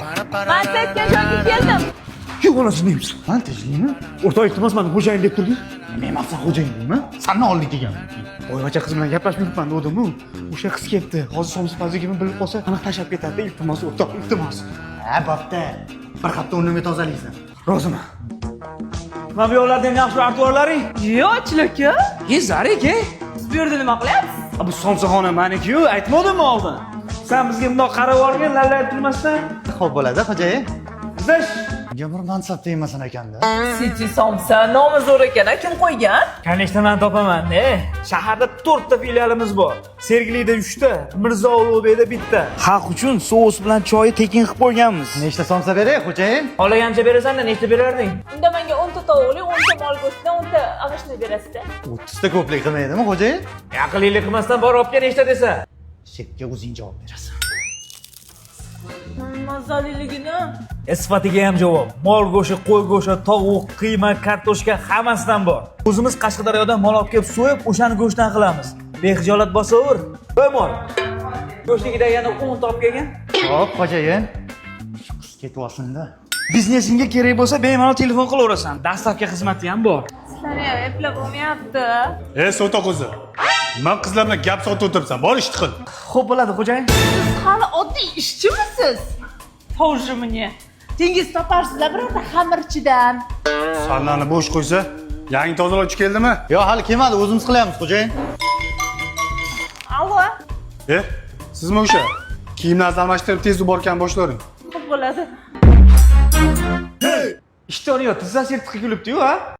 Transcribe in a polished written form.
Man siz aytgan joyga keldim. Yo'q, onasini. Man tinchlikmi? O'rtoq, iltimos, mani xo'jayin deb turding. Men san xo'jayin deyman. Sanni oldin kelganman. Boyvachcha qiz bilan gaplashib yuribman degandim-u. O'sha qiz kelibdi. Hozir somsapazligimni bilib qolsa, aniq tashlab ketadi. Iltimos, o'rtoq, iltimos. Ha, bo'pti. Bir hafta o'rnimga tozalaysan. Roziman. Mana bu yoqlarda ham yaxshi artuvarlaring. Yo'q, aka. E, Zarik, e? Siz bu yerda nima qilyapsiz? Bu somsaxona maniki-yu, aytmadimmi oldin? Sen bizga bundoq qarab olgin, lallayib turmasdan. Xo'p bo'ladi, xo'jayin. Bizash. Nega bir mansabda emasan ekanda? City somsa nomi zo'r ekan, a? Kim qo'ygan? Конечно, man topaman, e. Shaharda 4 ta filialimiz bor. Sergelida 3 ta, Mirzo Ulug'bekda bitta. Xalq uchun sous bilan choyi tekin qilib qo'yganmiz. Nechta somsa beray, xo'jayin? Xohlagancha berasan-da, nechta berarding? Unda menga 10 ta tovuqli, 10 ta mol go'shtidan, 10 ta ag'ishni berasiz-da. 30 ta ko'plik qilmaydimi, xo'jayin? Aqllilik qilmasdan bor olib kel nechta desa. Shepga o'zing javob berasan. Mazaliligini. E, sifatiga ham javob. Mol go'shti, qo'y go'shti, tovuq, qiyma, kartoshka hammasidan bor. O'zimiz Qashqadaryodan mol olib kelib so'yib, o'shani go'shtdan qilamiz. Bexijolat bosaver. Qo'y mol. Go'shtligida yana 10 ta olib kelgin. Xo'p, xo'jayin. Shu qiz ketib olsin-da. Biznesingga kerak bo'lsa, bemalol telefon qilaverasan. Доставка xizmati ham bor. Sizlarni ham eplab bo'lmayapti. E, so'toq o'zi. Nima qizlar bilan gap sotib o'tiribsan? Bor ishni qil. Xo'p bo'ladi, xo'jayin. Siz hali oddiy ishchimisiz? Тоже мне. Tengiz toparsizlar birorta xamirchidan. Sallani bo'sh qo'ysa, yangi tozalovchi keldimi? Yo'q, hali kelmadi, o'zimiz qilyapmiz, xo'jayin. Allo. E, sizmi o'sha? Kiyimlarni almashtirib tez уборка ni boshlavering. Xo'p bo'ladi. Ishtoni yo'q, tizzasi yirtiqqa kulibdi-yu, ha?